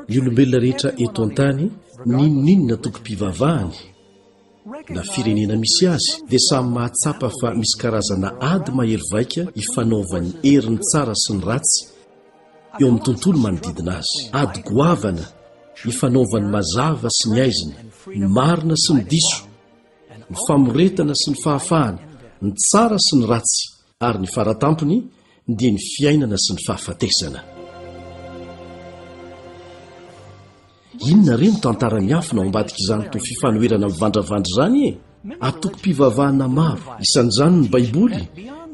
Ny olombelona rehetra eto an-tany, n'inon'inona antokom-pivavahany na firenena misy azy, dia samy mahatsapa fa misy karazana ady mahery vaika ifanaovan'ny herin'ny tsara sy ny ratsy eo amin'ny tontolo manodidina azy. Ady goavana ifanaovan'ny mazava sy ny haizina, ny marina sy ny diso, ny famoretana sy ny fahafahana, ny tsara sy ny ratsy, ary ny faratampony dia ny fiainana sy ny fahafatesana. Inona re no tantara miafina ao ambadik'izany toa fifanoherana mivandravandra izany e? Antokom-pivavahana maro, isan'izany ny Baiboly,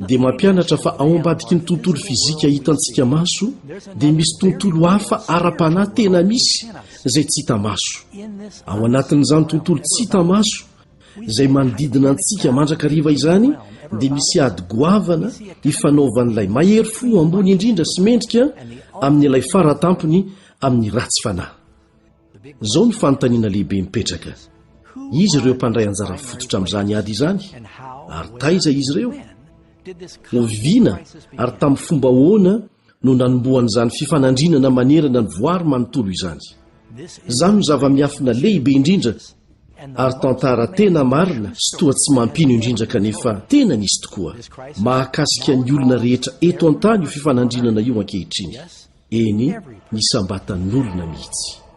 dia mampianatra fa ao ambadiky ny tontolo fizika hitantsika maso dia misy tontolo hafa ara-panahy tena misy izay tsy hita maso. Ao anatin'izany tontolo tsy hita maso izay manodidina antsika mandrakariva izany dia misy ady goavana ifanaovan'ilay mahery fo ambony indrindra sy mendrika amin'ilay faratampony amin'ny ratsy fanahy. Izao no fanontaniana lehibe mipetraka, Iza ireo mpandray anjara fototra amin'izany ady izany, ary taiza izy ireo? Oviana ary tamin'ny fomba ahoana no nanombohan'izany fifanandrinana manerana ny voary manontolo izany? Izany no zava-miafina lehibe indrindra ary tantara tena marina sy toa tsy mampino indrindra kanefa tena nisy tokoa. Mahakasika ny olona rehetra eto an-tany io fifanandrinana io ankehitriny. Eny, ny isam-batan'olona mihitsy.